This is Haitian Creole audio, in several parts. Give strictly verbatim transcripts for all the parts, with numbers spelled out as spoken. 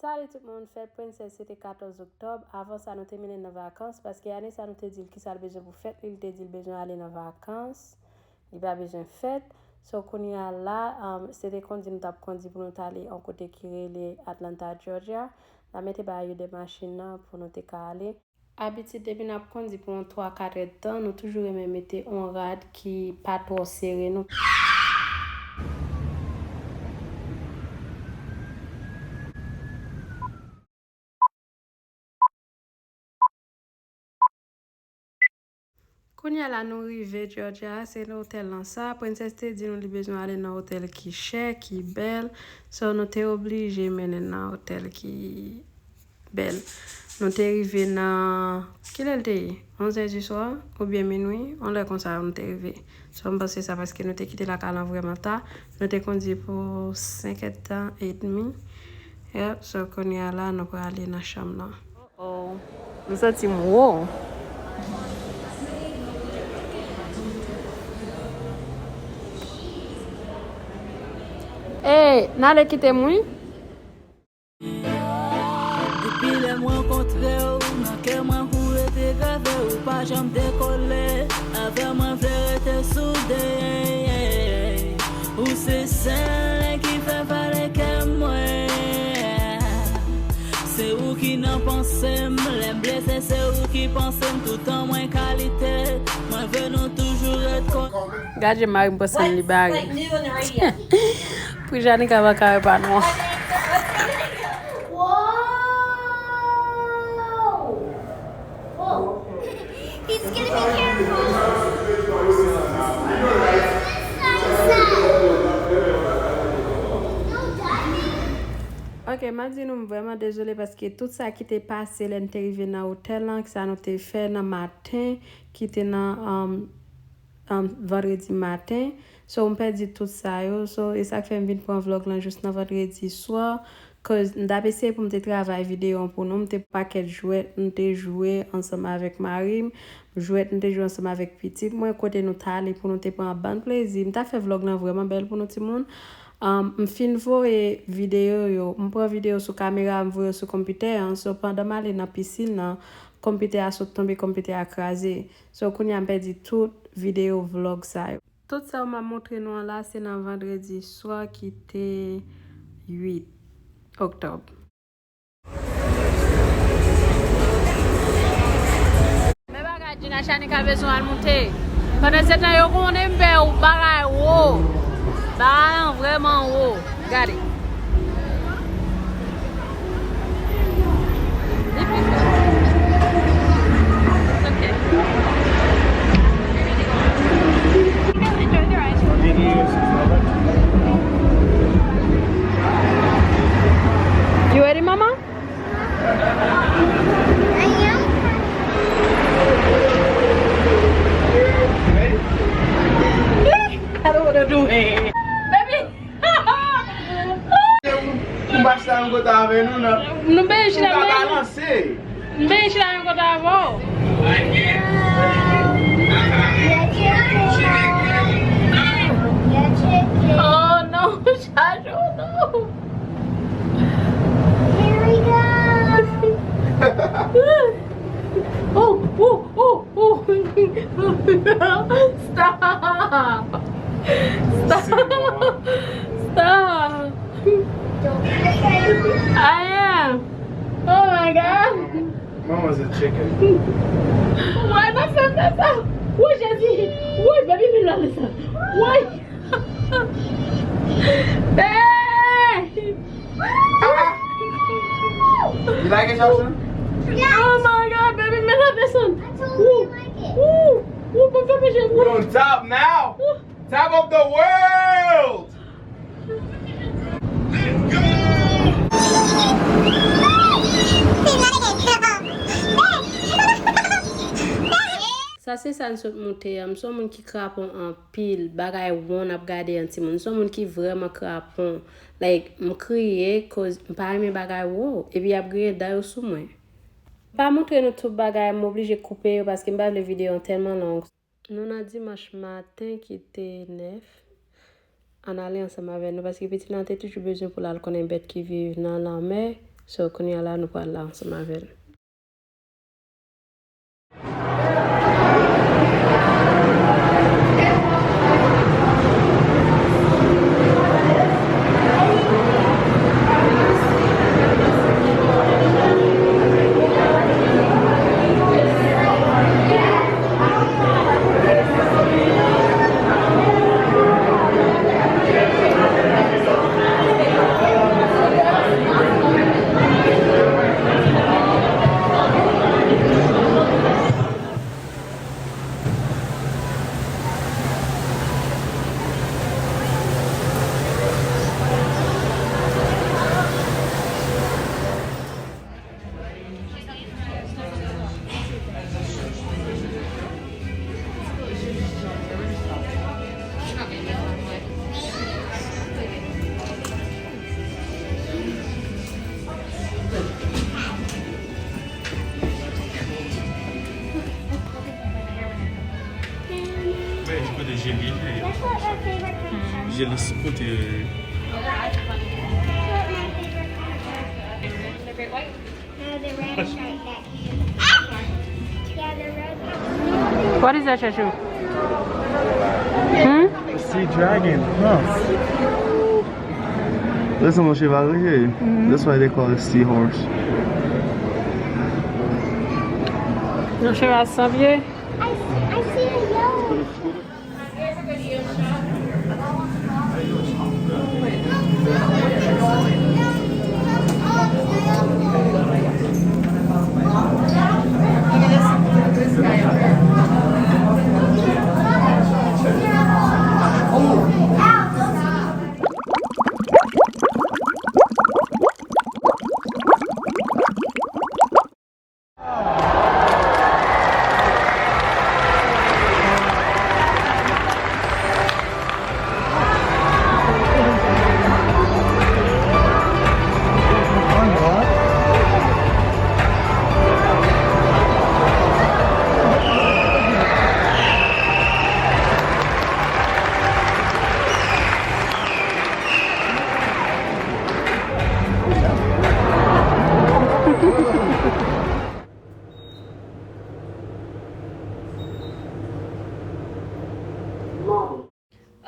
Salut tout moun, fèt Princess se te katòz oktòb. Avan sa, nou te mennen l nan vakans, paske ane sa nou te di l kisa l bezwen pou fèt li, li te di l bezwen ale nan vakans. Li pa bezwen fèt. So, kounye a la, um, se te kondi nou t ap kondi pou nou t ale yon kote ki rele Atlanta, Georgia. N a mete bagay yo de machin nan pou nou te ka ale. Abitid, depi n ap kondi pou yon twa, kat èdtan, nou toujou renmen mete yon rad ki pa twò sere nou. Kounye a la, nou rive Georgia, se otèl lan sa. Princess te di nou li bezwen ale nan otèl ki chè, ki bèl. So, nou te oblije mennen l nan otèl ki bèl. Nou te rive nan, kilè l te ye? Onz è di swa oubyen minwi? Yon lè konsa nou te rive. So, m panse sa paske nou te kite lakay lan vrèman ta. Nou te kondi pou senk èdtan edmi. Yep, so kounye a la, nou prale nan chanm lan. Oh, m santi m wo. Ey, n ale kite m wi. Depi lè m rankontre w, nan kè mwen ou rete grave, ou pa janm dekole. Avè mwen vle rete soude. Ou se sèl ki fè vale kè mwen. Se ou ki nan panse m, lè m blese, se ou ki panse m toutan mwen kalite. Mwen vle nou toujou ret kon. Gad jan mari m panse m li bare. Pou Janika pa ka epa nou. He's gonna be careful. Ok, m a di nou m vrèman dezole paske tout sa ki te pase lè n te rive nan otèl lan, sa nou te fè nan maten, ki te nan, um, um, vandredi maten. So, m pèdi tout sa yo. So, e sa k fè m vin pran vlòg lan jis nan vandredi swa. Cause m t ap eseye pou m te travay videyo an pou nou. M te pakèt jwèt, m te jwe ansanm avèk mari m. Jwèt, m te jwe ansanm avèk pitit mwen. Kote nou t ale pou nou te pran bann plezi. M ta fè vlòg lan vrèman bèl pou nou timoun. Um, m fin voye videyo yo. M pran videyo sou kamera, m voye yo sou konpitè an. So, pandan m ale nan pisin nan, konpitè a sot tonbe, konpitè a kraze. So, kounye a m pèdi tout videyo vlòg sa yo. Tout sa yo m ap montre nou an la, se nan vandredi swa ki te uit oktòb. Men bagay Gina Chanika bezwen al moute. Pandan se tan yo konnen m pè ou bagay wo. Bagay an vrèman wo. Gade. Li pi fò. It's okay. You ready, mama? I don't wanna do it. Baby! Pou m pa chita yon kote avè nou, non. Nou bezwen chita menm. Ou pa balanse. M bezwen chita yon kote avè w. Oh, non, chaje w, non. Here we go. Oh, oh, oh, oh. Stop. Stop. Stop. I am. Oh my God. Mama's a chicken. Why not fè sa? Woy, Jezi. Woy, baby, mi la sa. Woy. Babe. Ah! You like it, Joshua? Oh my God, baby, mi la desann. Woo, woo, woo, pa fè peche. We on top now. Top of the world. Sa se sa n sot moute a. M se yon moun ki krapon anpil. Bagay won ap gade an timoun. M se yon moun ki vrèman krapon. Like, m kriye koz m pa renmen bagay wo. Epi y ap griyen dan yo sou mwen. M pa montre nou tout bagay, m oblije koupe yo paske m pa vle videyo an tèlman long. Nou nan dimanch maten ki te nèf. Ann ale ansanm avè nou, paske pitit lan te toujou bezwen pou l al konnen bèt ki viv nan lanmè. So, kounye a la, nou pral la ansanm avè l. Jeli sou kote. What is that, Chachou? Hmm? Sea dragon. Huh. Listen, mon cheval, wi. That's why they call it seahorse. Yon cheval san pye. I, I see a yellow.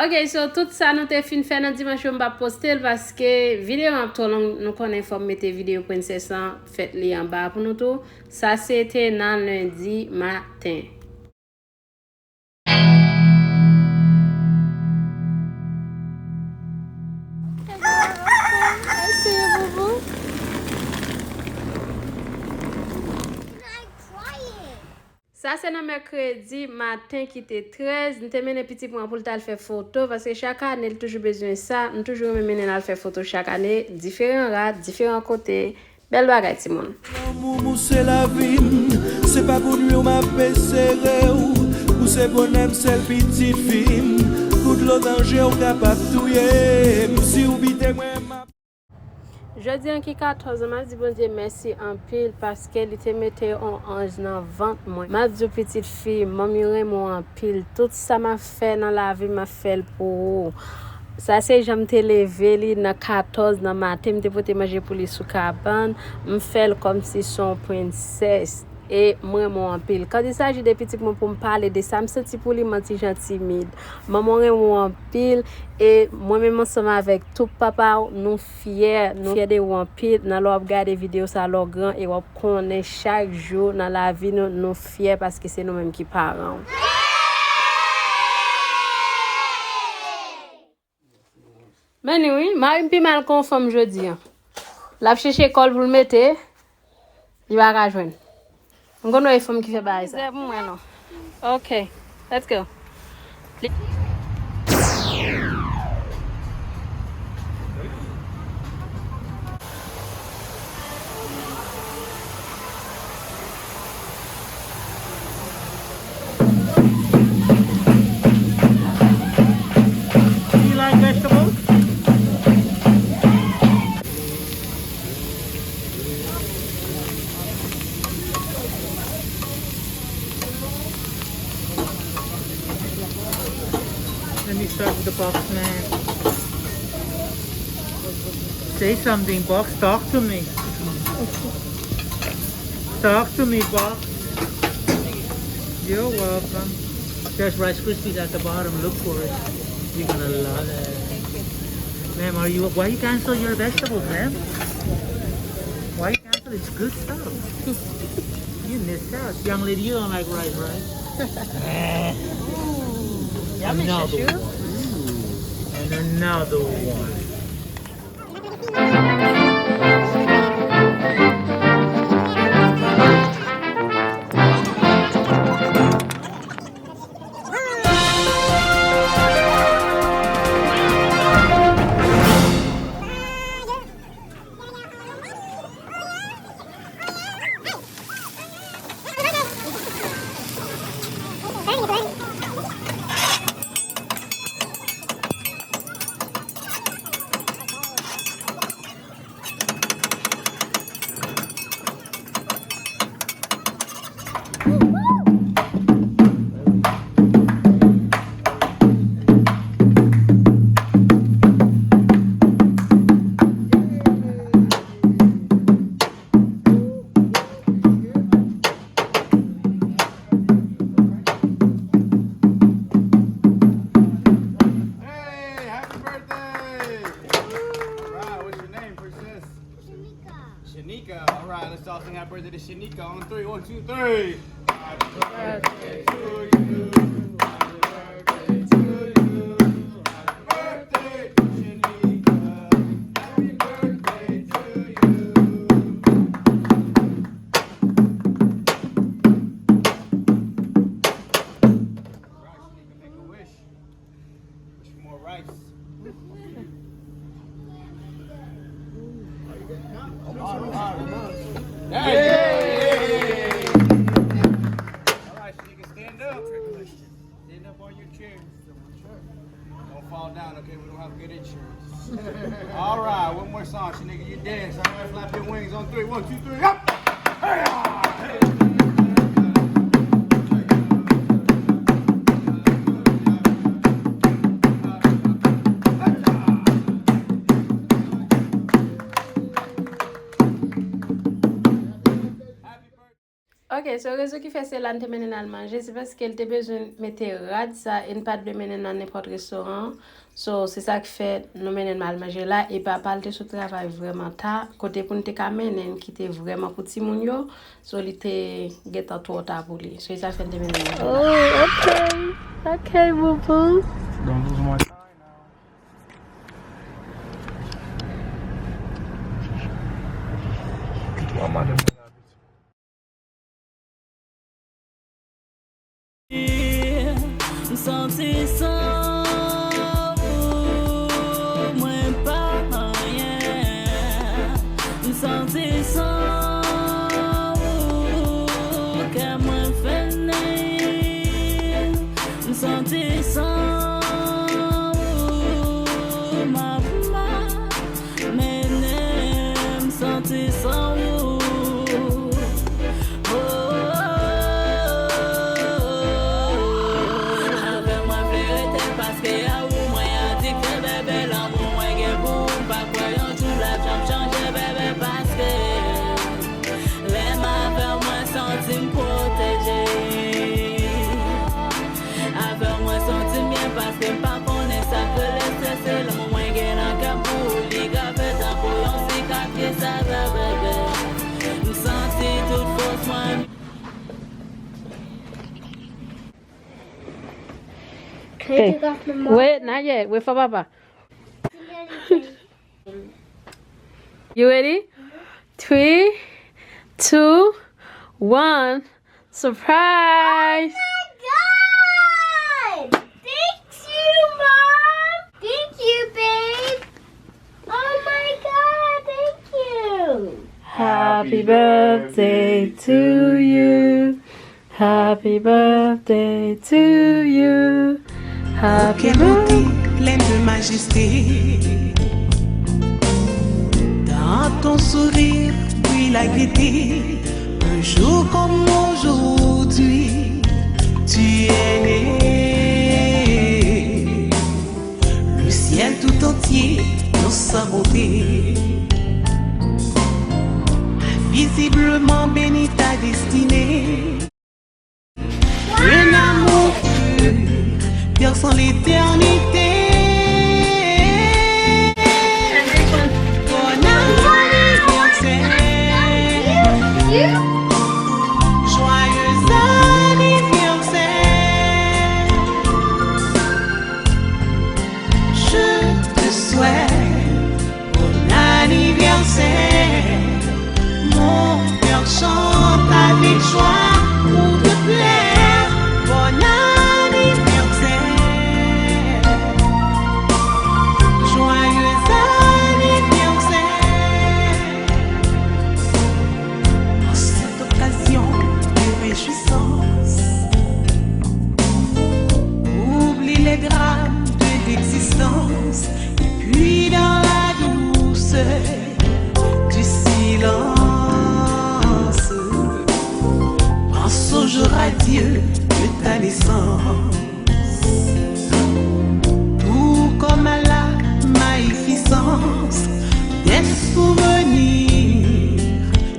Ok, so tout sa nou te fin fè nan dimanch yo, m p ap poste l paske videyo an ap twò long. Nou konnen fò m mete videyo Princess lan, fèt li anba pou nou tou. Sa se te nan lendi maten. Sa se nan mèkredi maten ki te trèz, m te mennen pitit mwen pou l t al fè foto, paske chak ane l toujou bezwen sa, m toujou renmen mennen l al fè foto chak ane, diferan rat, diferan kote. Bèl bagay, timoun. Lanmou m, ou se lavi m, se pa pou nwi w m ape sere w, ou se bonè m, sèl pitit fi m, kout dlo danje w kapab touye m, si w pite mwen m ap. Jodi an ki katòz, m ap di Bondye mèsi anpil paske li te mete yon anj nan vant mwen. M ap di w pitit fi, manmi renmen w anpil. Tout sa m ap fè nan lavi m, m ap fè l pou ou. Sa se jan m te leve li nan katòz nan maten, m te pote manje pou li sou kabann, m fè l kòmsi se yon prensès. E m renmen w anpil. Quand il s'agit de pitit mwen pou m pale de sa m santi pou li, m an ti jan timid. Manman w renmen w anpil. E mwen menm ansanm avèk tou papa w, nou fyè, nou fyè de ou anpil. Nan lè w ap gade videyo sa lè w gran e w ap konnen chak jou nan lavi nou, nou fyè paske se nou menm ki paran w. Men ni wi, mari m pi mal ke yon fanm jodi an. L ap chèche kòl pou l mete, li pa ka jwenn. M konn wè e fanm ki fè bagay sa. Mizè pou mwen non. Ok, let's go. Li- Do you like vegetables? Let me start with the box man. Say something, box, talk to me. Talk to me, Bob. You're welcome. There's Rice Krispies at the bottom. Look for it. You're gonna love it. Ma'am, are you? Why you cancel your vegetables, ma'am? Why you cancel? It's good stuff. You missed out. Young lady, you don't like rice, right? Another one. And another one. Hey, happy birthday! All right, what's your name, princess? Shanika. All right, let's all sing happy birthday to Shanika on three. One, two, three. Happy birthday to you. Happy birthday to you. Happy birthday to Shanika. Happy birthday to you. All right, Shanika, make a wish. Wish for more rice. Hey! All right, so you can stand up. Stand up on your chair. Don't fall down, okay? We don't have good insurance. All right, one more song, Shanika. You dance. All right, flap your wings on three. One, two, three, up! Hey, ah! Hey! Ok, so rezon ki fè se la n te mennen l al manje, se paske l te bezwen mete rad sa e n pa t vle mennen l nan nenpòt restoran. So, se sa k fè nou mennen l al manje la. E papa l te sot travay vrèman ta, kote pou n te ka mennen l kite vrèman pou timoun yo. So, li te gentan twò ta pou li. So, e sa k fè n te mennen l manje la. Oh, ok. Ok, boubou. Don't lose my tie now. Why my dem M santi san ou, mwen pa anyen. M santi san ou, kè mwen fini. M santi san ou, m ap mal. Mennen m santi san ou. Oh, avè mwen vle rete paske a ou mwen adikte, bebe, lanmou mwen gen pou ou. M pa kwè yon jou l ap janm chanje, bebe, paske lè m avè w mwen santi m pwoteje. Avè w mwen santi m byen paske m pa konnen sa k rele strese. Lanmou mwen gen nan kè m pou ou, li grave tankou yon sikatris. Avè w, bebe, m santi tout fòs mwen. Can you take off my mask? Wait, not yet. Wait for Papa. You ready? Three, two, one. Surprise! Oh my God! Thank you, Mom! Thank you, babe! Oh my God! Thank you! Happy birthday to you. Happy birthday to you. Happy birthday. Au cœur beauté, pleine de majesté. Dans ton sourire brille la gaieté. Un jour comme aujourd'hui, tu es né. Le ciel tout entier dans sa beauté. Sensiblement bénis ta destinée. Un amour pur, perçant l'éternité. Bon anniversaire. Joyeux anniversaire. Je te souhaite bon anniversaire. Mon cœur chante avec joie pour te plaire. Bon anniversaire. Joyeux anniversaire. En cette occasion de réjouissance, oublie les drames de l'existence et puis dans la douceur du silence, pense au jour radieux de ta naissance. Tout comme à la magnificence des souvenirs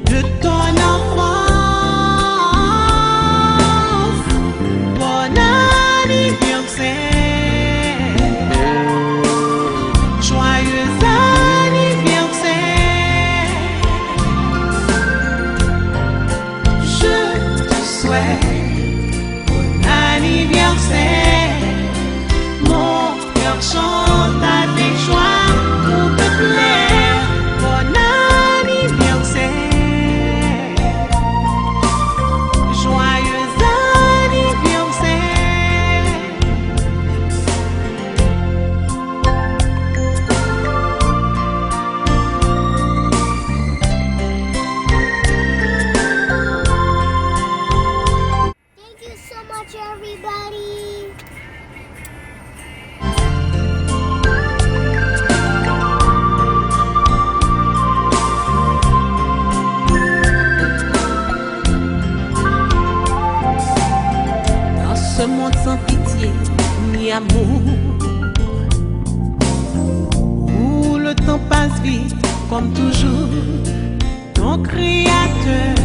de ton enfance. Bon anniversaire. Joyeux anniversaire. Je te souhaite bon anniversaire. Mon cœur chante avec joie pour te plaire. Bon anniversaire. Joyeux anniversaire. Thank you so much, everybody. Dans ce monde sans pitié ni amour, où le temps passe vite comme toujours, ton Créateur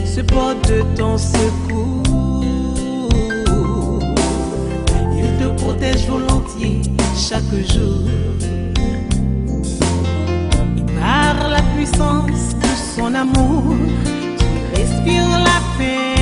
se porte de ton secours. Il te protège volontiers chaque jour. Et par la puissance de son amour, tu respires la paix